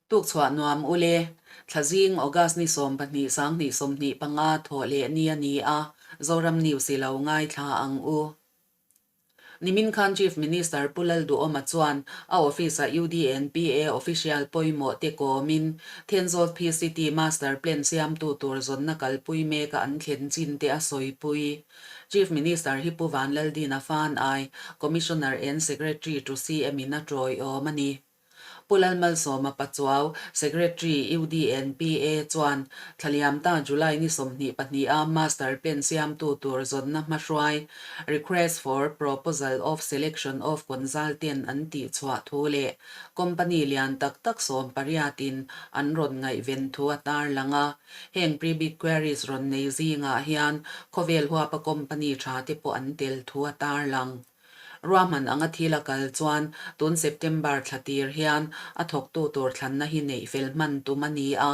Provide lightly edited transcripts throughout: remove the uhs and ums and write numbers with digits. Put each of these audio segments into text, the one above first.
Tukchhuah nuam ule, Thlazing August ni 12 2025 thawh leh ni a ni a, Zoram News i lo ngaithla ang u. Nimin khan Chief Minister Pu Lalduhawma chuan a office-ah UDNPA official pawimawh te kawmin Thenzawl City Master Plan siamtu tur zawnna kalpui meka an thlen chin te a sawipui. Chief Minister hi Pu Vanlaldina Fanai, Commissioner and Secretary to CM in a tawiawm a ni. Pu Lalmalsawma Pachuau, Secretary, UDNPA chuan thlaliamta July ni 22 a Master Plan siamtu tur zawnna hmahruai, Request for Proposal of Selection of Consultant an tih chhuah thu leh company lian tak tak 18 in an rawn ngaihven thu a tarlang a. Heng pre-bid queries rawn nei zingah hian khawvel huapa company tha te pawh an tel thu a tarlang. Ruahman anga thil a kal chuan tun September thla tir hian a thawktu tur thlanna hi neih fel hman tum a ni a,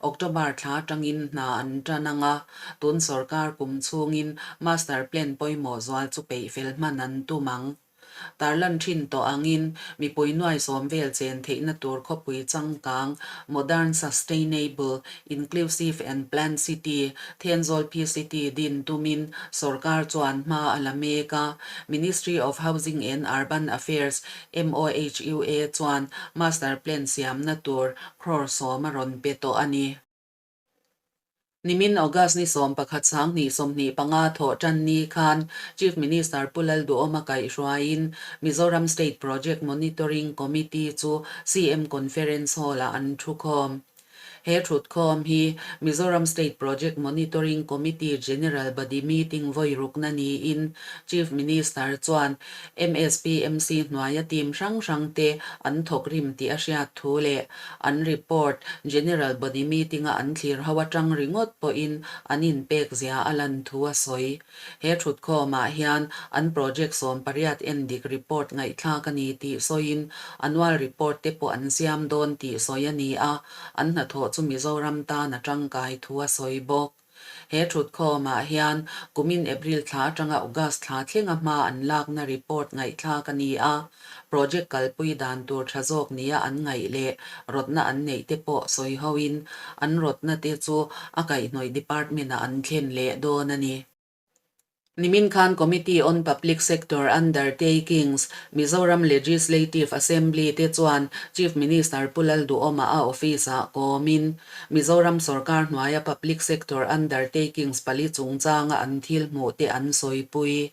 October thla atangin hna an tan ang a, tun sorkar kum chhungin Master Plan pawimawh zual chu peih fel hman an tum ang. Tarlan thin tawh angin mipui nuai sawm vel chen theihna tur khawpui changkang, Modern Sustainable Inclusive and Planned City, Thenzawl City din tumin sorkar chuan hma a la mek a, Ministry of Housing and Urban Affairs, MOHUA, chuan Master Plan siamna tur crore sawm a rawn pe tawh a ni. Nimin August ni 11 2025 thawh tan ni khan Chief Minister Pu Lalduhawma kaihhruaiin Mizoram State Project Monitoring Committee chu CM Conference Hall-ah an thukhawm. He thutkhawm hi Mizoram State Project Monitoring Committee General Body Meeting vawi rukna niin Chief Minister chuan MSPMC hnuaia team hrang hrang te an thawk rim tih a hriat thu leh an report General Body Meeting-a an thlir ho atang ringawt pawhin an inpek zia a lan thu a sawi. He thutkhawmah hian an project 18 endik report ngaihthlak a ni tih sawiin annual report te pawh an siam dawn tih sawi a ni a, an hnathawh chu Mizoram tan a tangkai thu a sawi bawk. He thutkhawmah hian kumin April thla atanga August thla thlenga hma an lakna report ngaihthlak a ni a, project kalpui dan tur tha zawk nia an ngaih leh rawtna an neih te pawh sawi hoin an rawtna te chu a kaihhnawih department-ah an thlen leh dawn a ni. Nimin khan Committee on Public Sector Undertakings, Mizoram Legislative Assembly te chuan Chief Minister Pu Lalduhawma a office-ah kawmin Mizoram sorkar hnuaia Public Sector Undertakings pali chungchanga an thil hmuh te an sawipui.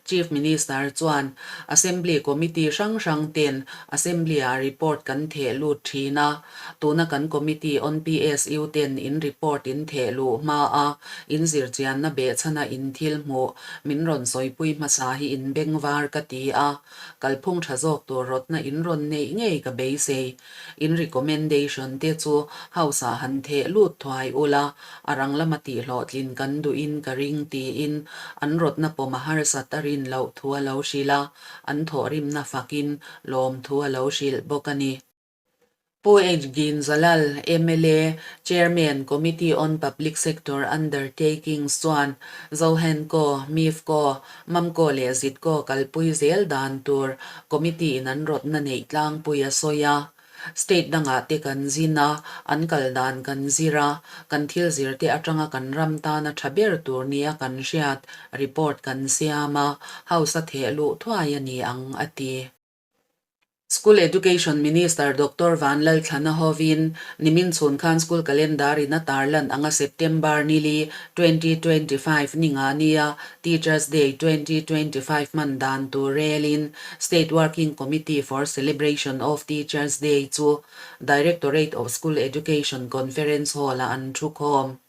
Chief Minister chuan Assembly Committee hrang hrang ten Assembly-ah report kan theh lut thin a, tuna kan Committee on PSU ten in report in theh luh hma a, in zirchianna behchhana in thil hmuh min rawn sawipui hmasa hi in bengvar ka ti a, kalphung tha zawk tur rawtna in rawn neih ngei ka beisei. In recommendation te chu House-ah han theh lut thuai ula, A rang lama tihhlawhtlin kan duhin ka ring tiin an rawtna pawm a harsat a rin loh thu a lo hrilh a, an thawhrimna fakin lawm thu a lo hrilh bawk a ni. Pu H. Ginzalal, mla, Chairman, Committee on Public Sector Undertakings chuan Zohenco, Mifco, Mamco leh Zitco kalpui zel dan tur Committee in an rawtna neih tlangpui a sawi a. State dangah te kan zin a, an kal dan kan zir a, kan thil zir te atanga kan ram tana tha ber tur nia kan hriat report kan siam a, House a theh luh thuai a ni ang, a ti. School Education Minister Doctor Vanlalthlana hovin nimin chhun khan school calendar in a tarlan anga September nili, 2025 ni nga nia Teachers Day 2025 hman dan tur relin State Working Committee for Celebration of Teachers Day chu Directorate of School Education Conference Hall-ah an thukhawm.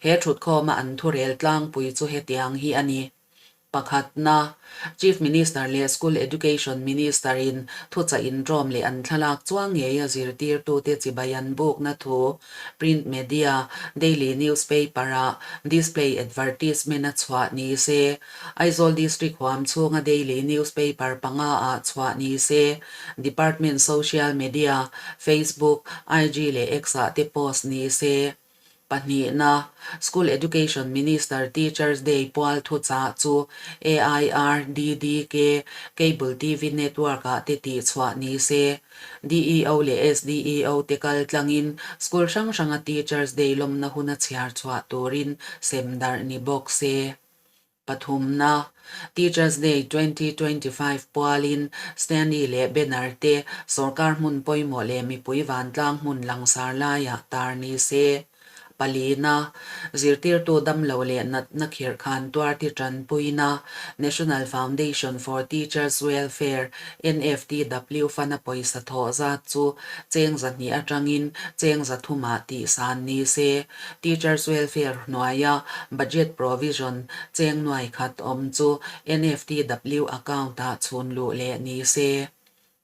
He thutkhawma an thurel tlangpui chu hetiang hi a ni. Pakhatna, Chief Minister leh School Education Minister-in thuchah inṭawm leh an thlalak chuang ngei a zirtirtute chibai an bukna thu Print media, daily newspaper-ah display advertisement a chhuah ni se, Aizawl District huam chhunga daily newspaper panga ah chhuah ni se, Department social media, Facebook, IG leh X ah te post ni se. Pahnihna, School Education Minister Teachers Day pual thuchah chu AIR, DDK, Cable TV Network ah te tihchhuah ni se. DEO leh SDEO te kal tlangin school hrang hranga Teachers Day lawmna huna chhiar chhuah turin sem darh ni bawk se. Pathumna, Teachers Day 2025 pualin Stanley leh Banner te sawrkar hmun pawimawh leh mipui vantlang hmun langsar laiah tar ni se. Palina, Zirtirtu damlo leh natna khirh khan tuarti tanpuina National Foundation for Teachers Welfare, NFTW, fana pawisa thawh zat chu cheng 200 atangin cheng 300 ah tihsan ni se. Teachers Welfare hnuaia budget provision cheng nuai khat awm chu NFTW account-ah chhun luh leh ni se.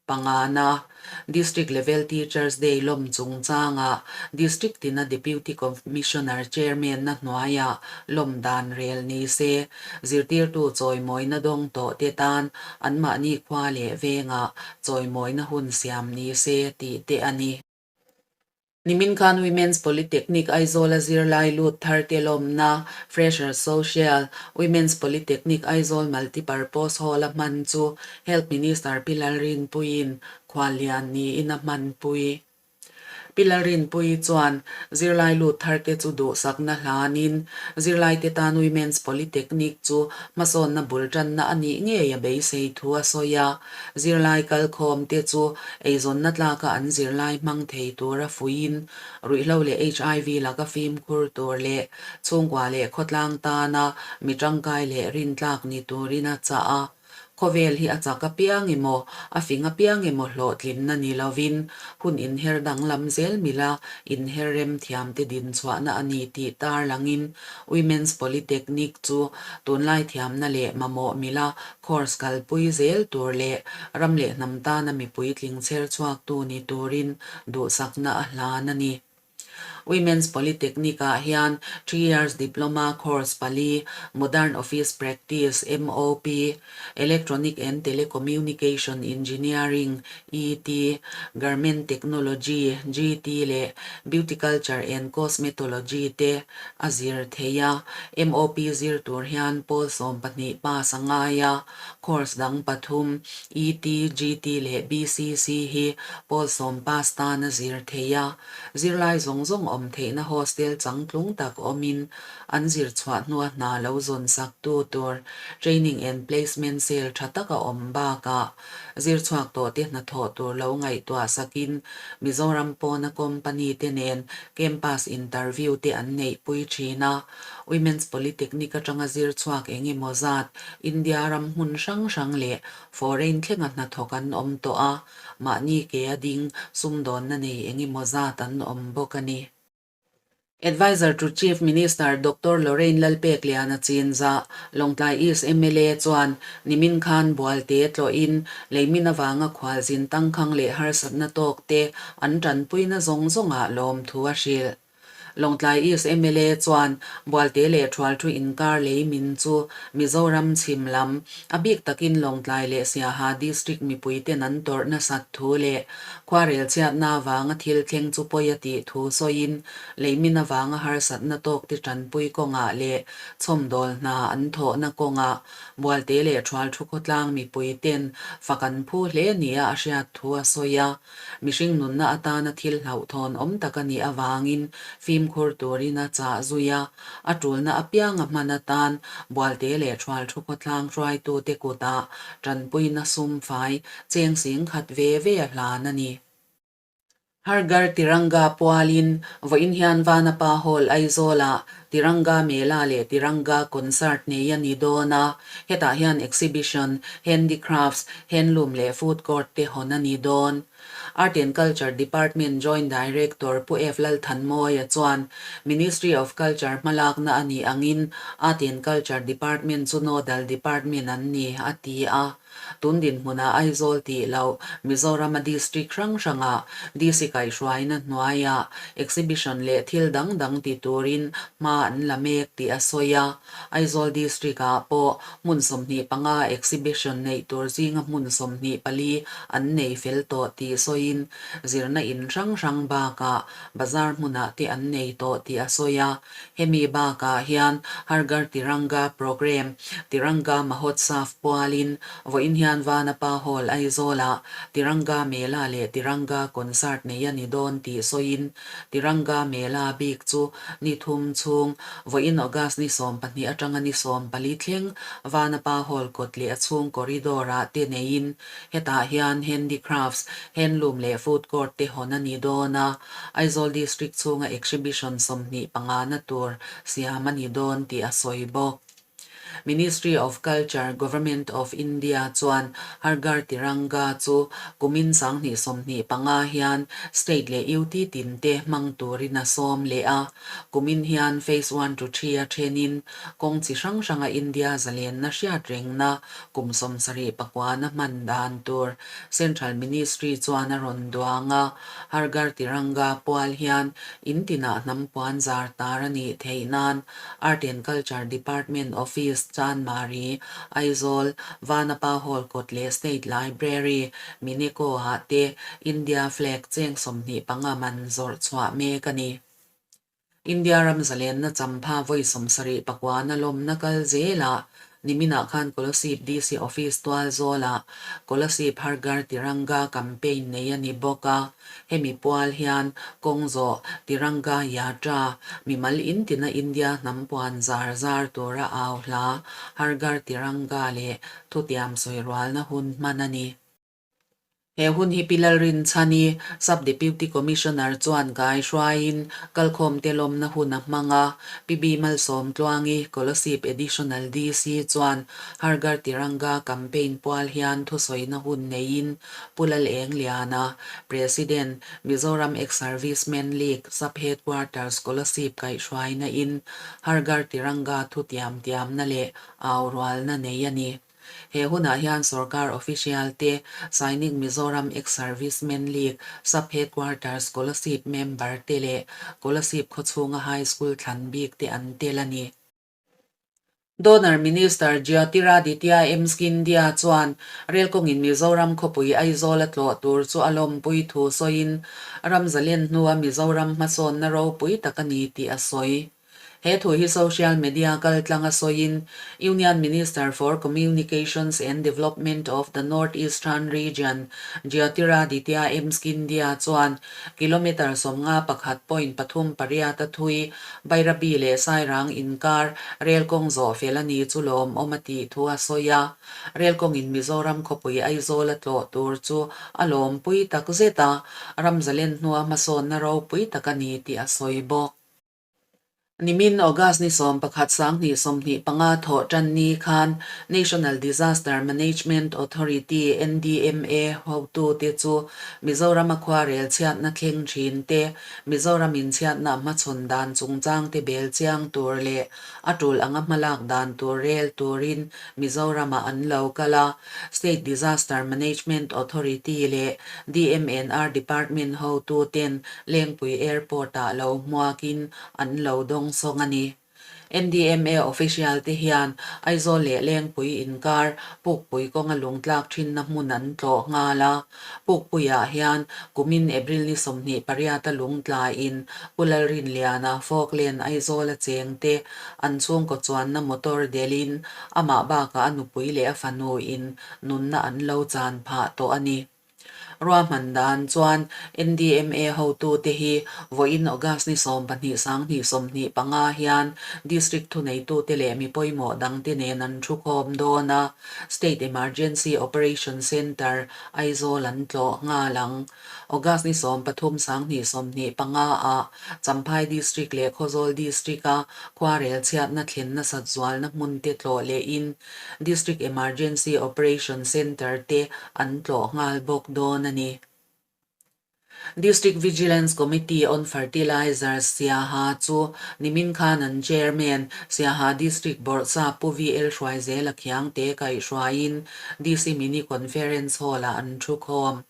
Pangana, District Level Teachers Day lawm chungchangah District tina Deputy Commissioner Chairman-na hnuaiah lawm dan rel ni se. Zirtirtu chawimawina dawng tawh te tan anmahni khua leh vengah chawimawina hun siam ni se tih te a ni. Nimin khan Women's Polytechnic Aizawl-a zirlai lut thar te lawmna, Freshers Social, Women's Polytechnic Aizawl Multipurpose Hall-a hman chu Health Minister Pi Lalrinpuiin khuallian niin a hmanpui. Pi Lalrinpuii chuan zirlai lut thar te chu duhsakna hlanin zirlaite tan Women's Polytechnic chu hmasawnna bul tanna a nih ngei a beisei thu a sawi a. Zirlai kalkhawmte chu eizawnna tlaka an zirlai hmang thei tura fuiin, ruihhlo leh HIV laka fimkhur tur leh chhungkua leh khawtlang tana mi tangkai leh rintlak ni turin a chah a. Khawvel hi a chak apiang emaw, a fing apiang emaw hlawhtlinna ni lovin, hun inher danglam zel mila inher rem thiamte dinchhuahna a ni tih tarlangin Women's Polytechnic chu tunlai thiamna leh mamawh mila Course kalpui zel tur leh ram leh hnam tana mipui tling chher chhuaktu ni turin duhsakna a hlan a ni. Women's Polytechnic-ah hian 3 years diploma course pali, Modern Office Practice, MOP, Electronic and Telecommunication Engineering, ET, Garment Technology, GT, leh Beauty Culture and Cosmetology te a zir thei a. MOP zir tur hian pawl 12 pass a ngai a, course dang pathum, ET, GT leh BCC hi pawl 10 pass tan a zir thei a. Zirlai zawng zawng awm theihna hostel changtlung tak awmin an zir chhuah hnua hna lo zawn sak tu tur training and placement cell tha tak a awm bakah Zir chhuak tawhte hnathawh tur lo ngaihtuah sakin Mizoram pawna company te nen campus interview te an neihpui thin a. Women's Polytechnic atanga zir chhuak eng emaw zat India ram hmun hrang hrang leh foreign thlenga hnathawk an awm tawh a, mahni ke a ding sumdawnna nei eng emaw zat an awm bawk a ni. Adviser to Chief Minister Doctor Lorraine Lalpekliana Chinzah, Lawngtlai East mla chuan nimin khan Bualte tlawhin leimin avanga khualzin tangkhang leh harsatna tawk te an tanpuina zawng zawngah lawmthu a hrilh. Lawngtlai East mla chuan Bualte leh Thualthu inkar leimin chu Mizoram chhim lam, a bik takin Lawngtlai leh Siaha District mipuiten an tawrh nasat thu leh Khuarel chhiatna avanga thil thleng chu pawi a tih thu sawiin, leimin avanga harsatna tawk te tanpui kawngah leh chhawmdawl hna an thawhna kawngah Bualte leh Thual thu khawtlang mipui ten fak an phu hle nia a hriat thu a sawi a. Mihring nunna atana thil hlauhthawn awm tak a nih avangin fimkhur turin a chah zui a, a tulna apianga hman atan Bualte leh Thual thu khawtlang hruaitute kutah tanpuina sum fai Cheng sing khat ve ve a hlan a ni. Har Ghar Tiranga pualin vawiin hian Vanapa Hall Aizawlah Tiranga Mela leh Tiranga Concert nei a ni dawn a, hetah hian exhibition, handicrafts, handloom leh food court te hawn a ni dawn. Art and Culture Department Joint Director Pu F Lalthanmawia chuan Ministry of Culture hmalakna a nih angin Art and Culture Department chu nodal department an ni, a ti a. Tun dinhmunah Aizawl tih loh Mizorama district hrang hrangah DC kaihhruaina hnuaiah exhibition leh thil dang dang ti turin hma an la mek tih a sawi a. Aizawl district-ah pawh hmun 25 exhibition neih tur zinga hmun 24 an nei fel tawh tih sawiin zirna in hrang hrang bakah bazar hmunah te an nei tawh tih a sawi a. Hemi bakah hian Har Ghar Tiranga Programme, Tiranga Mahotsav pualin vawiin hian Vanapa Hall Aizawlah Tiranga Mela leh Tiranga Concert nei a ni dawn tih sawiin Tiranga Mela bik chu ni thum chhung vawiin August ni 12 atanga ni 14 thleng Vanapa Hall kawt leh a chhung corridor-ah te neiin hetah hian handicrafts, handloom leh food court te hawn a ni dawn a. Aizawl District chhunga exhibition 25 na tur siam a ni dawn tih a sawi bawk. Ministry of Culture, Government of India chuan Har Ghar Tiranga chu kumin 2025 hian state leh UT tin te hmang turin a sawm leh a. Kumin hian Phase one to three a thenin kawng chi hrang hranga India zalenna hriat rengna kum 79 na hman dan tur Central Ministry chuan a rawn duang a. Har Ghar Tiranga pual hian in tinah hnam puan zar tar a nih theih nan Art and Culture Department Office, Chanmari, Aizawl, Vanapa Hall kawt leh State Library, Mineko-ah te India flag cheng 25 man zawrh chhuah mek a ni. India ram zalenna champha vawi 79 na lawmna kal zelah niminah khan Kolasib DC Office tual zawlah Kolasib Har Ghar Tiranga campaign nei a ni bawk a. Hemi pual hian kawng zawh Tiranga Yatra mimal in tina India hnam puan zar zar tura au hla Har Ghar Tiranga leh thutiam sawi rualna hun hman a ni. He hun hi Pi Lalrinchhani, Sub-Deputy Commissioner chuan kai hruaiin kalkhawmte lawmna hun a hmang a. Pi B Malsawmtluangi, Kolasib Additional DC chuan Har Ghar Tiranga campaign pual hian thusawina hun neiin Pu Lalengliana, President, Mizoram Ex-Servicemen League Sub-Headquarters Kolasib kaihhruaina in Har Ghar Tiranga thutiam tiamna leh au rualna nei a ni. He hunah hian sorkar official te, Sainik Mizoram Ex-Servicemen League Sub-Headquarters Kolasib member te leh Kolasib khawchhunga High School thlan bik te an tel a ni. Donor Minister Jyotiraditya M. Scindia chuan rel kawngin Mizoram khawpui Aizawl a tlawh tur chu a lawmpui thu sawiin ram zalen hnua Mizoram hmasawnna ropui tak a ni tih a sawi. He thu hi social media kaltlanga sawiin Union Minister for Communications and Development of the North Eastern Region Jyotiraditya M Scindia chuan kilometre 51.38 a thui Bairabi leh Sairang inkar rel kawng zawh fel a ni chu lawmawm a tih thu a sawi a. Rel kawngin Mizoram khawpui Aizawl a tlawh tur chu a lawmpui takzet a, ram zalen hnua hmasawnna ropui tak a ni tih a sawi bawk. Nimin August ni 11 2025 thawh tan ni khan National Disaster Management Authority, NDMA, hotute chu Mizorama khuarel chhiatna thleng thin te, Mizoram inchhiatna hmachhawn dan chungchang te bel chiang tur leh a tul anga hmalak dan tur rel turin Mizoramah an lo kal a. State Disaster Management Authority leh DMNR Department hotuten Lengpui Airport-ah lo hmuakin an lo dawngsawng a ni. NDMA official te hian Aizawl leh Lengpui inkar Pukpui kawnga lungtlak thinna hmun an tlawh nghal a. Pukpuiah hian kumin April ni 28 a lungtlaiin Pu Lalrinliana, Falkland, Aizawl a cheng te an chhungkaw chuanna motor delhin amah bakah a nupui leh a fanuin nunna an lo chan phah tawh a ni. Ruahman dan chuan NDMA hotute hi vawiin August ni 12 2025 hian District thuneitute leh mi pawimawh dangte nen an thukhawm dawn a, State Emergency Operation Centre, Aizawl an tlawh nghal ang. August ni 13 2025 ah Champhai District leh Khawzawl District-a khuarel chhiatna thlen nasat zualna hmunte tlawh lehin District Emergency Operation Centre te an tlawh nghal bawk dawn a ni. District Vigilance Committee on Fertilizers Siaha chu nimin khan an Chairman, Siaha District Bawrhsap Pu VL Hruaizela Khiangte kaihhruaiin DC Mini Conference Hall-ah an thu khawm.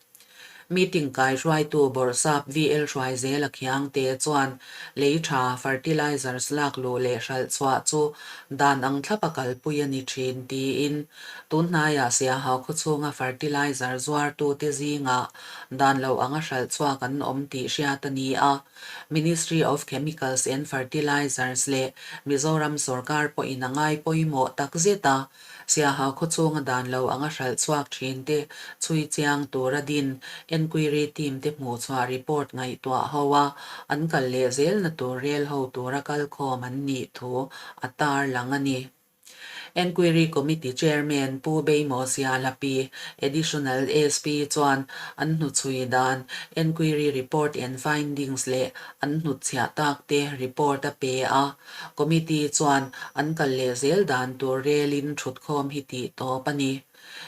Meeting kaihruaitu Bawrhsap VL Hruaizela Khiangte chuan lei tha fertilizers lak luh leh hralh chhuah chu dan ang thlapa kalpui a ni thin tiin tun hnaiah Siaha khawchhunga fertilizer zuartute zingah Dan lo anga hralh chhuak an awm tih hriat a ni a, Ministry of Chemicals and Fertilizers leh Mizoram sawrkar pawhin a ngai pawimawh tak zet a, Siaha khawchhunga dan lo anga hralh chhuak thin te chhui chiang tura din enquiry team te hmuhchhuah report ngaihtuah ho a, an kal leh zelna tur rel ho tura kalkhawm an nih thu a tarlang a ni. Enquiry Committee Chairman Pu Beimo Sialapi, Additional SP chuan an hnuchhui dan, Enquiry Report and Findings leh an hnutchhiah tak te report a pe a. Committee chuan an kal leh zel dan tur relin thutkhawm hi tih tawp a ni.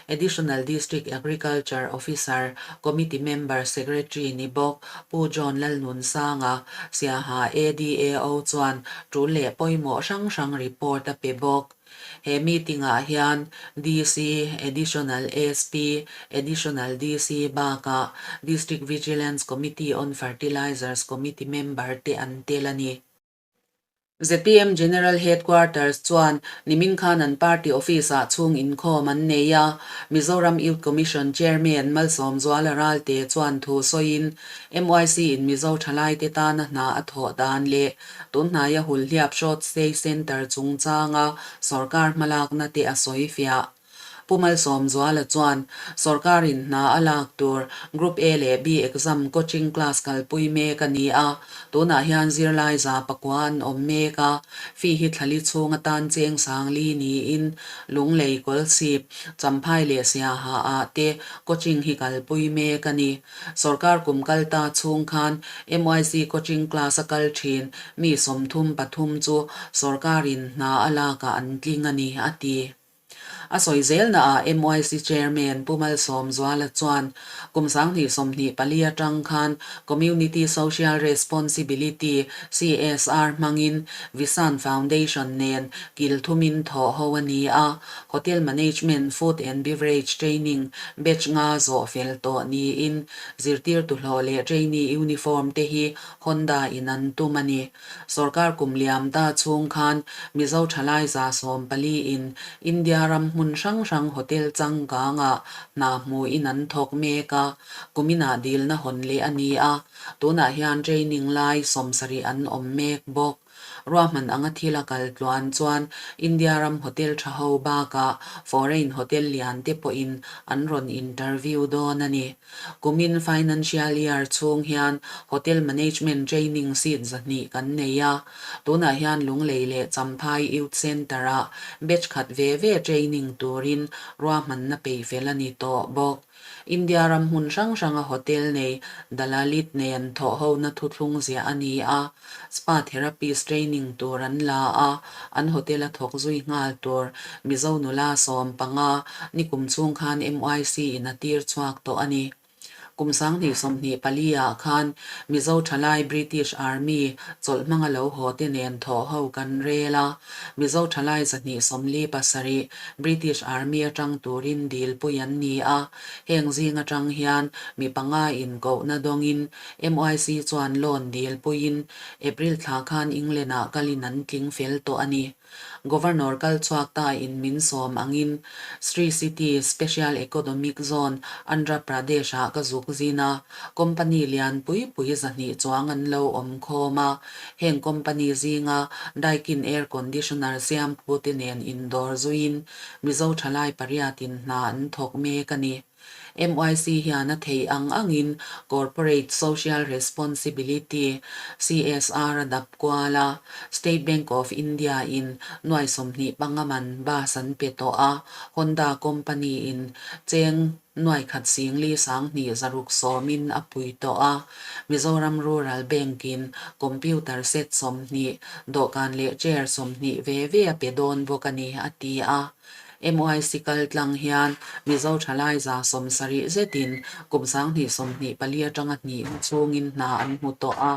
Additional District Agriculture Officer, Committee Member Secretary ni bawk Pu John Lalnunsanga, Siaha ADAO chuan tul leh pawimawh hrang hrang report a pe bawk. He meeting-ah hian DC, Additional SP, Additional DC bakah District Vigilance Committee on Fertilizers Committee member te an tel a ni. Zpm General Headquarters chuan nimin khan an party office-ah chhung inkhawm an nei a, Mizoram Youth Commission Chairman Malsawmzuala Ralte chuan thu sawiin MYC-in Mizo thalaite tana hna a thawh dan leh tunhnaia Hulhliap Short Stay Centre chungchanga sawrkar hmalakna te a sawi fiah. Pu Malsawmzuala chuan sawrkarin hna a lak tur Group A leh B exam coaching class kalpui mek a ni a, tunah hian zirlai za pakua an awm mek a, fee hi thlali chhung atan cheng sangli niin Lunglei, Kawlsip, Champhai leh Siaha ah te coaching hi kalpui mek a ni. Sawrkar kum kal ta chhung khan MYC coaching class a kal thin mi 33 chu sawrkarin hna a lakah an tling a ni, a ti. A sawi zelnaah MYC Chairman Pu Malsawmzuala chuan kum 2024 atang khan Community Social Responsibility, CSR, hmangin Visan Foundation nen kil thumin thawh ho a ni a, Hotel Management, Food and Beverage Training batch nga zawh fel tawh niin zirtirtu hlawh leh trainee uniform te hi Honda in an tum a ni. Sorkar kum liam ta chhung khan Mizo thalai 14 in India ram hmun hrang hrang hotel changkangah hna hmuin an thawk mek a, kuminah dilna hawn leh a ni a, tunah hian training lai 70 an awm mek bawk. Ruahman anga thil a kal tluan chuan India ram hotel tha ho bakah foreign hotel lian te pawhin an rawn interview dawn a ni. Kumin Financial Year chhung hian Hotel Management Training seat 200 kan nei a, tunah hian Lunglei leh Champhai Youth Centre-ah batch khat ve ve training turin ruahmanna peih fel a ni tawh bawk. India ram hmun hrang hranga hotel nei Dalalit nen thawhhona thuthlung ziah a ni a. Spa therapist training tur an la a, an hotel a thawk zui nghal tur Mizo nula 15 nikum chhung khan MYC in a tir chhuak tawh a ni. Kum 2024 ah khan Mizo thalai British Army chawlh hmanga lo haw te nen thawh ho kan rel a, Mizo thalai 257 British Army atang turin dil pui an ni a, heng zing atang hian mi panga in kohna dawngin MYC chuan loan dil puiin April thla khan England-ah kalin an tling fel tawh a ni. Governor kal chhuak ta in min sawm angin Sri City Special Economic Zone, Andhra Pradesh-ah ka zuk zin a, company lian pui pui 200 chuang an lo awm khawm a, heng company zinga Daikin air conditioner siamtute nen indawr zuiin Mizo thalai pariatin hna an thawk mek a ni. MYC hian a theih ang angin Corporate Social Responsibility, CSR, a dap kual a, State Bank of India in nuai 25 man bus an pe tawh a, Honda company in cheng nuai khat singli 2000 600 in a pui tawh a, Mizoram Rural Bank in computer set 20, dawhkan leh chair 20 ve ve a pe dawn bawk a ni, a ti a. MYC kaltlang hian Mizo thalai 70 zetin kum 2024 atanga hnih chhungin hna an hmu tawh a,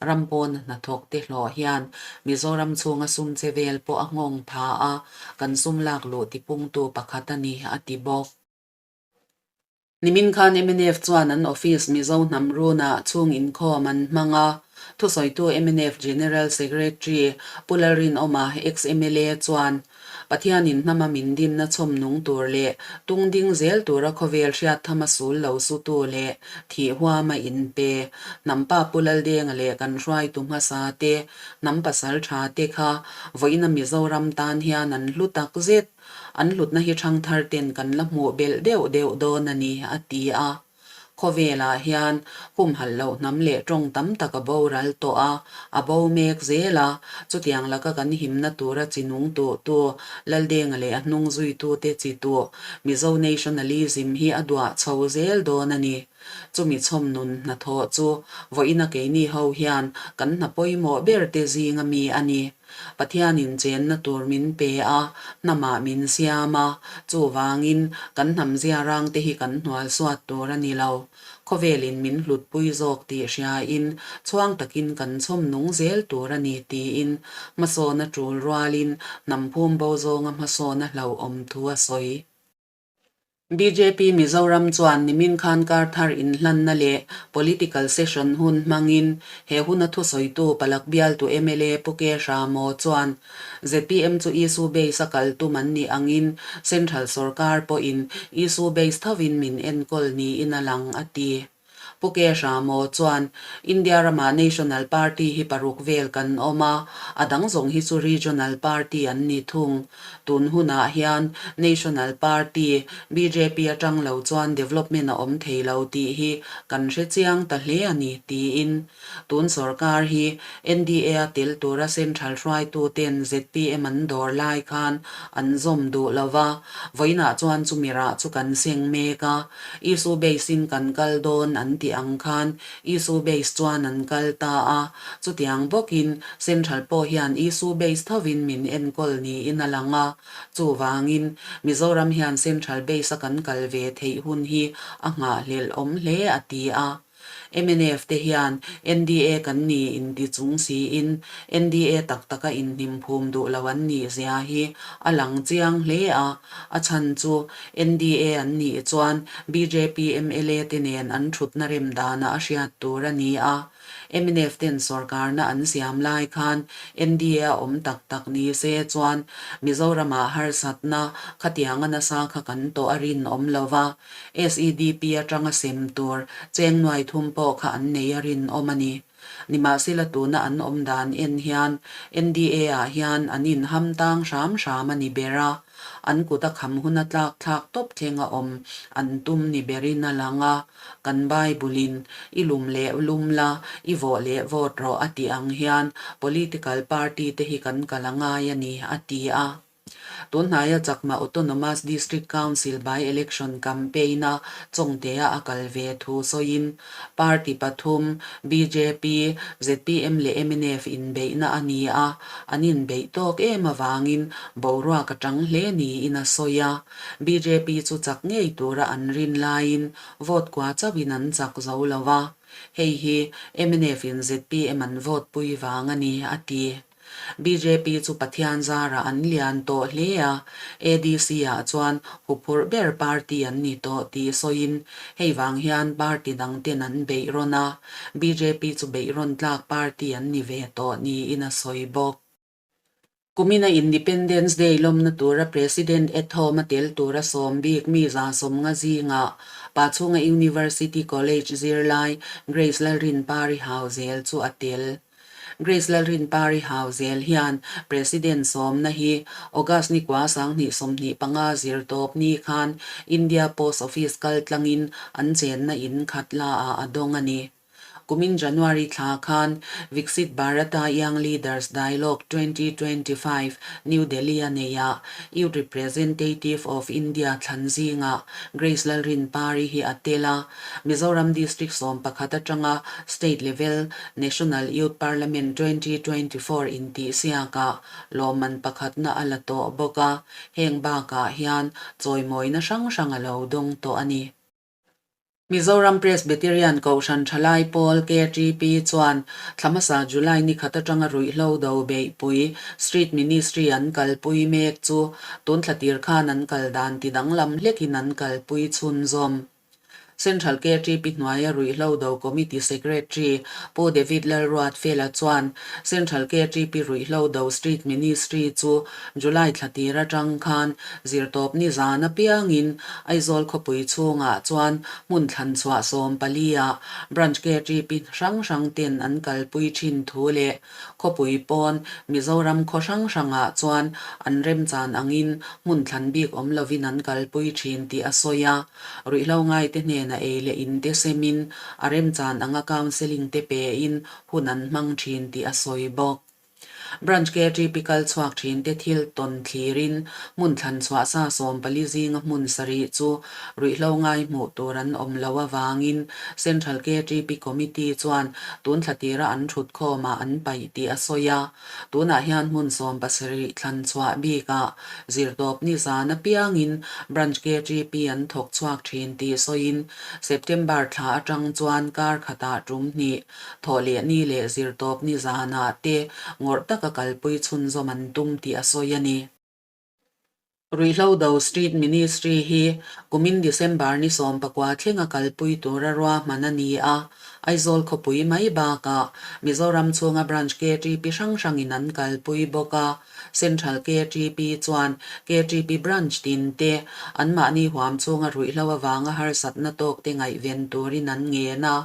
ram pawna hnathawk te hlawh hian Mizoram chhunga sum che vel pawh a nghawng pha a, kan sum lak luh tipungtu pakhat a ni, a ti bawk. Nimin khan mnf chuan an office Mizo hnam runah chhung inkhawm an hmang a, thusawitu mnf General Secretary Pu Lalrinawma, ex-MLA, chuan Pathianin hnama min dinna chhawm nung tur leh tung ding zel tura khawvel hriat thama sul lo sutu leh thih huama inpe hnampa Pu Laldenga leh kan hruaitu hmasa te, hnam pasal tha te kha vawiina Mizoram tan hian an hlu tak zet. An hlutna hi ṭhangthar ten kan la hmuh belh deuh deuh dawn a ni, a ti a. Khawvelah hian humhalh loh hnam leh ṭawng tam tak a boral tawh a, a bo mek zel a. Chutiang laka kan himna tura chi nung tuhtu Laldenga leh a hnung zuitute chi tuh Mizo Nationalism hi a duah chho zel dawn a ni. Chumi chhawm nun hnathawh chu vawiina keini ho hian kan hna pawimawh berte zinga mi a ni. Pathianin chenna tur min pe a, hnamah min siam a, chuvangin kan hnam ziarangte hi kan hnual suat tur a ni lo. Khawvelin min hlutpui zawk tih hriain chhuang takin kan chhawm nung zel tur a ni tiin hmasawna tul rualin hnam phum bo zawnga hmasawna hlauhawm thu a sawi. Bjp Mizoram chuan nimin khan kar thar inhlanna leh political session hun hmangin he huna thusawitu Palak bialtu mla Pu Ke Hramo chuan zpm chu issue base a kal tum an nih angin Central sorkar pawhin issue base thovin min enkawl niin a lang a ti. Pu Ke Hramo chuan, India ramah National Party hi paruk vel kan awm a, a dang zawng hi chu Regional Party an ni thung. Tun hunah hian National Party, bjp atang lo chuan development a awm thei lo tih hi kan hre chiang ta hle a ni, tiin tun sorkar hi NDA-a tel tura central hruaituten zpm an dawr lai khan an zawm duh lo va, vawiinah chuan chumi rah chu kan seng mek a. Issue base in kan kal dawn an tih ang khan issue base chuan an kal ta a, chutiang bawkin Central pawh hian issue base thovin min enkawl niin a lang a, chuvangin Mizoram hian Central base a kan kal ve theih hun hi a nghahhlelh awm hle a ti a. Mnf te hian NDA kan ni inti chung siin NDA tak taka inhnim phum duh lo an nih zia hi a lang chiang hle a, a chhan chu NDA an nih chuan bjp mla te nen an thutna rem danah a hriat tur a ni a, mnf ten sorkarna an siam lai khan NDA a awm tak tak ni se chuan Mizoramah harsatna khatianga nasa kha kan tawh a rinawm lo va. SEDP atanga sem tur cheng nuai thum pawh kha an nei a rinawm a ni. Nimahsela tuna an awm dan en hian NDA ah hian an inham tang hram hram a ni ber a, an kut a kham huna tlak thlak tawp thleng a awm an tum ni berin a lang a, kan Bible in i lum leh lum la, i vawh leh vote rawh a tih ang hian political party te hi kan kal a ngai a ni, a ti a. Tunhnaia Chakma Autonomous District Council by-election campaign-a Chawngtea a kal ve thu sawiin party pathum, bjp, zpm leh mnf inbeihna a ni a, an inbeih tawk em avangin boruak a tang hle niin a sawi a. Bjp chu chak ngei tura an rin laiin vote kua chauhin an chak zo lo va, hei hi mnf in zpm an vote pui vang a ni, a ti. Bjp chu Pathian zarah an lian tawh hle a, ADC ah chuan huphurh ber party an ni tawh tih sawiin hei vang hian party dang ten an beih rawn a, bjp chu beih rawn tlak party an ni ve tawh niin a sawi bawk. Kumina Independence Day lawmna tura President Ethom a tel tura sawm bik mi 150 zingah Pachhunga University College zirlai Grace Lalrinpari Hauzel chu a tel. Grace Lalrinpari hau zel hian President sawmna hi August ni kua 2025 zir tawp ni khan India Post Office kal tlangin an chenna in khat la ah a dawng a ni. Kumin January thla khan Viksit Bharata Young Leaders Dialogue 2025 New Delhi-a neihah Youth Representative of India thlan zingah Grace Lalrinpari hi a tel a. Mizoram District 11 atanga State Level National Youth Parliament 2024 intihsiakah lawmman pakhatna a la tawh bawk a, heng bakah hian chawimawina hrang hrang a lo dawng tawh a ni. Mizoram Presbyterian Kohhran Thalai Pawl, KTP, chuan thla hmasa July ni khat atanga ruihhlo do beihpui Street Ministry an kalpui mek chu tun thla tir khan an kal dan ti danglam hlekin an kalpui chhunzawm. Central KTP hnuaia ruihhlo do Committee Secretary Pu David Lalruatfela chuan Central KTP ruihhlo do Street Ministry chu July thla tir atang khan zirtawp ni zan apiangin Aizawl khawpui chhungah chuan hmun thlan chhuah 14 ah Branch KTP hrang hrang ten an kalpui thin thu leh khawpui pawn Mizoram khaw hrang hrangah chuan an remchan angin hmun thlan bik awm lovin an kalpui thin tih a sawi a. Ruihhlo ngaite hnena ei leh in te semin a remchan anga counselling te pein hun an hmang thin tih a sawi bawk. Branch KTP kal chhuak thin te thil tawn thlirin hmun thlan chhuah sa 14 zinga hmun sarih chu ruihhlo ngai hmuh tur an awm lo avangin Central KTP Committee chuan tun thla tira an thut khawmah an paih tih a sawi a. Tunah hian hmun 70 thlan chhuah bikah zirtawp ni zan apiangin Branch KTP an thawk chhuak thin tih sawiin September thla atang chuan kar khatah tum hnih Thawh leh ni leh zirtawp ni zanah te ngawrh taka kalpui chhunzawm an tum tih a sawi a ni. Ruihhlo Do Street Ministry hi kumin December ni 19 thlenga kalpui tura ruahman a ni a, Aizawl khawpui mai bakah Mizoram chhunga Branch KTP hrang hrangin an kalpui bawk a, Central KTP chuan KTP Branch tin te anmahni huam chhunga ruihhlo avanga harsatna tawk te ngaihven turin an ngen a.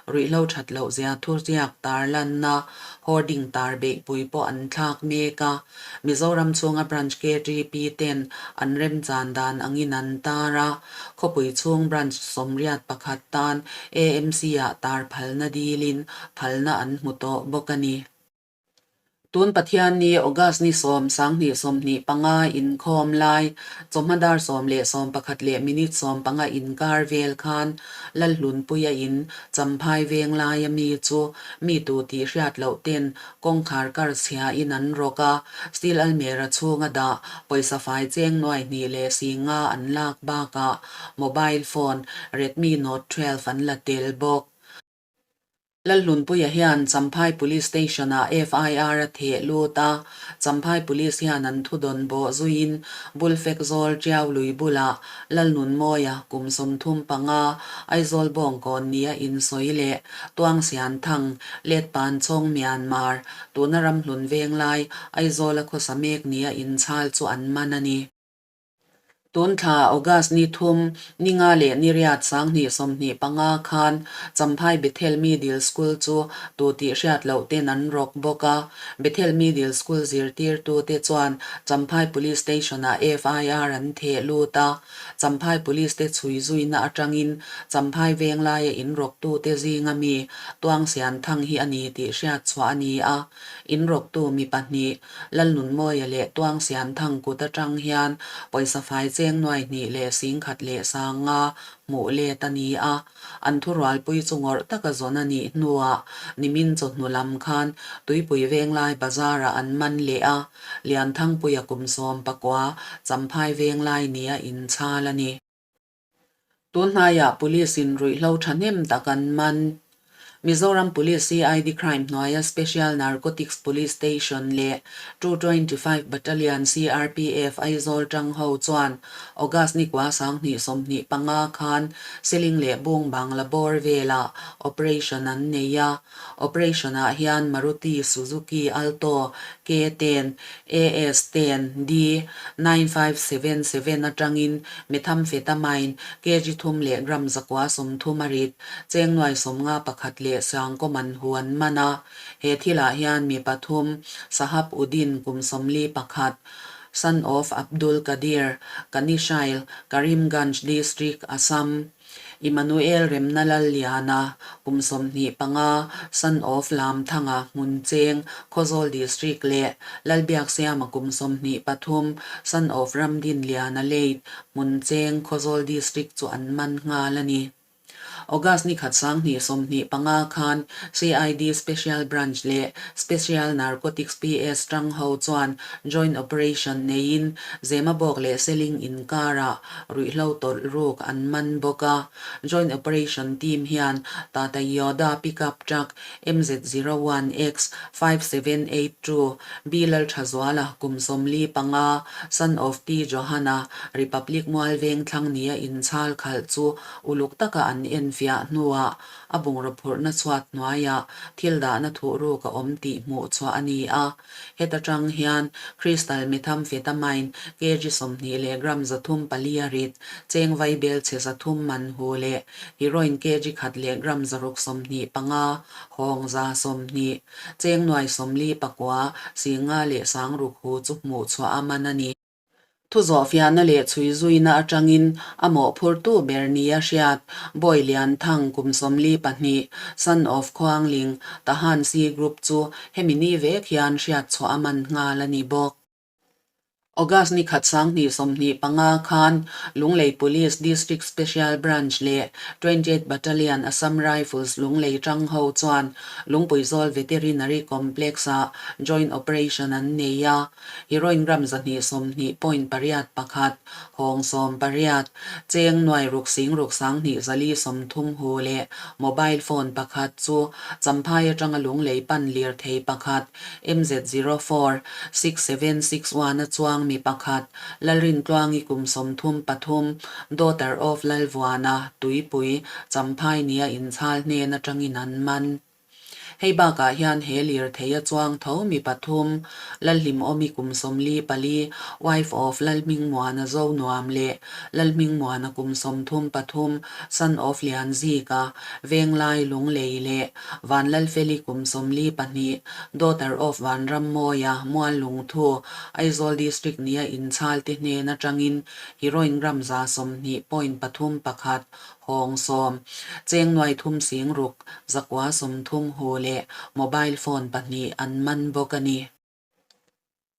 Ruihhlo that loh zia thuziak tar lanna hoarding tar beihpui pawh an thlak mek a, Mizoram chhunga Branch KTP ten an remchan dan angin an tar a, khawpui chhung Branch 81 tan AMC-ah tar phalna dilin phalna an hmu tawh bawk a ni. Tun Pathianni August ni 10 2025 inkhawm lai, chawhma dar 10 leh 11 leh minute 15 inkar vel khan Lalhlunpuia in Champhai veng laia mi chu mi tu tih hriat loh ten kawngkhar kar chhia in an rawk a, steel almera chhunga dah pawisa fai cheng nuai hnih leh singa an lak bakah mobile phone Redmi Note 12 an la tel bawk. Lalhlunpuia hian Champhai Police Station-ah FIR a theh lut a, Champhai Police hian an thudawn bawh zuiin Bulfek Zawl Tiau lui bulah Lalnunmawia kum 35 Aizawl Bawngkawn nia insawi leh Tuangsianthang, Letpanchawng Myanmar, tuna Ramhlun Venglai, Aizawla khawsa mek nia inchhal chu an man a ni. Tun thla August ni 3, ni 5 leh ni 8 2025 khan Champhai Bethel Middle School chu tu tih hriat loh ten an rawk bawk a. Bethel Middle School zirtirtute chuan Champhai Police Station-ah FIR an theh lut a. Champhai Police te chhui zuina atangin Champhai Venglaia in rawktute zinga mi Tuangsianthang hi a ni tih hriat chhuah a ni a. In rawktu mi pahnih Lalnunmawia leh Tuangsianthang kut atang hian pawisa fai cheng nuai hnih leh singkhat leh sanga hmuh let a ni a, an thurualpui chu ngawrh taka zawn a nih hnuah nimin chawhnu lam khan Tuipui Venglai Bazar-ah an man leh a, Lianthangpuia kum 19 Champhai Venglai nia inchhal a ni. Tun hnaiah Police in ruihhlo thahnem tak an man. Mizoram Police CID Crime hnuaia Special Narcotics Police Station leh 225 Battalion CRPF Aizawl tang ho chuan August ni kua 2025 khan Seling leh Bung Bangla bawr velah operation an nei a. Operation ah hian Maruti Suzuki Alto K10 AS ten D 9577 atangin methamphetamine kg thum leh gram 930 a rit, cheng nuai 51 leh sangkaw man hu an man a. He thilah hian mi pathum, Sahab Uddin kum 41, son of Abdul Kadir, Kanishail, Karimganj District, Assam. Immanuel Remna Lalliana, kum 25, son of Lamthanga, Hmuncheng, Khawzawl District leh Lalbiaksiama kum 23, son of Ramdinliana Late, Hmuncheng, Khawzawl District chu an man nghal a ni. August ni khat 2025 khan CID Special Branch leh Special Narcotics PS tang ho chuan joint operation neiin Zemabawk leh Seling inkarah ruihhlo tawlh ruk an man bawk a. Joint operation team hian Tata Yoda pickup truck MZ 01 X 5782 B Lalthazuala kum 45, son of T Johana, Republic Mualveng thlang nia inchhal khalh chu Uluk taka an enfiah hnuah a bungraw phurhna chhuat hnuaiah thil dahna thuhruk a awm tih hmuh chhuah a ni a. Heta tang hian Crystal Methamphetamine kg 20 leh gram 304 a rit, cheng vaibel chhe 300 man hu leh heroin kg khat leh gram 625, hawng 120, cheng nuai 49, 50 leh 60 hu chu hmuh chhuah a man a ni. Thuzawhfiahna leh chhuizuina atangin a mawhphurtu ber nia hriat Bawi Lian Thang kum 42, son of Khuangling, Tahan C Group chu hemi ni vek hian hriat chhuah a man nghal a ni bawk. August ni khat 2025 khan Lunglei Police District Special Branch leh 28 Battalion Assam Rifles Lunglei tang ho chuan Lungpuizawl Veterinary Complex-ah Joint Operation an nei a. Heroin gram 220 point 8 1, hawng 18, cheng nuai ruk sing ruk 2430 hu leh mobile phone pakhat chu Champhai atanga Lunglei pan lirthei pakhat MZ 04, 6761 a chuang mi pakhat Lalrintluangi kum 33, daughter of Lalvuana, Tuipui, Champhai nia inchhal hnen atangin an man. Hei bakah hian he lirthei a chuang tho mi pathum, Lalhlimawmi kum 44, wife of Lalhmingmuana Zonuam leh Lalhmingmuana kum 33, son of Lianzika, Venglai Lunglei leh Vanlalfeli kum 42, daughter of Vanrammawia, Muallungthu, Aizawl District nia inchhal te hnen atangin heroin gram 120 point 3 1, Hawng 10, cheng nuai thum sing ruk, 930 hu leh mobile phone pahnih an man bawk a ni.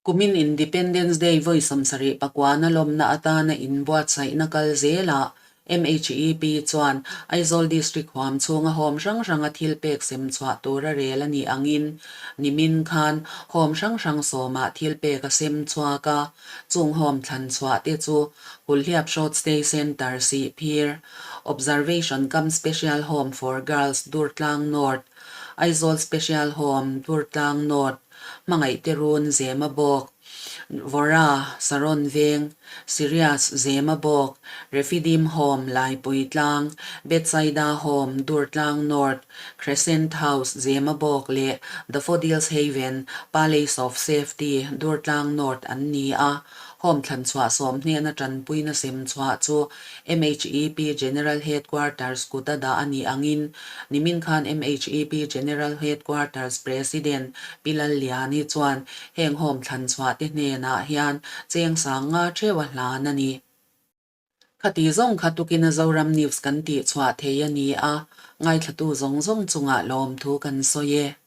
Kumin Independence Day vawi 79 na lawmna atana inbuatsaihna kal zelah MHEP chuan Aizawl District huam chhunga home hrang hranga thil pek sem chhuah tura rel a nih angin nimin khan home hrang hrang sawmah thil pek a sem chhuak a, chung home thlan chhuah te chu Hulhliap Short Stay Centre, Sihphir, Observation cum Special Home for Girls, Durtlang North, Aizawl Special Home, Durtlang North, Hmangaihte Run, Zemabawk, Vawra, Saron Veng, Sirius, Zemabawk, Refidim Home, Laipuitlang, Bethsaida Home, Durtlang North, Crescent House, Zemabawk leh Daffodils Haven, Palace of Safety, Durtlang North an ni a. Home thlan chhuah sawm hnehna tanpuina sem chhuah chu MHEP General Headquarters kut a dah a nih angin nimin khan MHEP General Headquarters President Pi Lalliani chuan heng home thlan chhuah te hnenah hian cheng sang nga theuh a hlan a ni. Khati zawng kha tukin a Zoram News kan tih chhuah thei a ni a, ngaithlatu zawng zawng chungah lawmthu kan sawi e.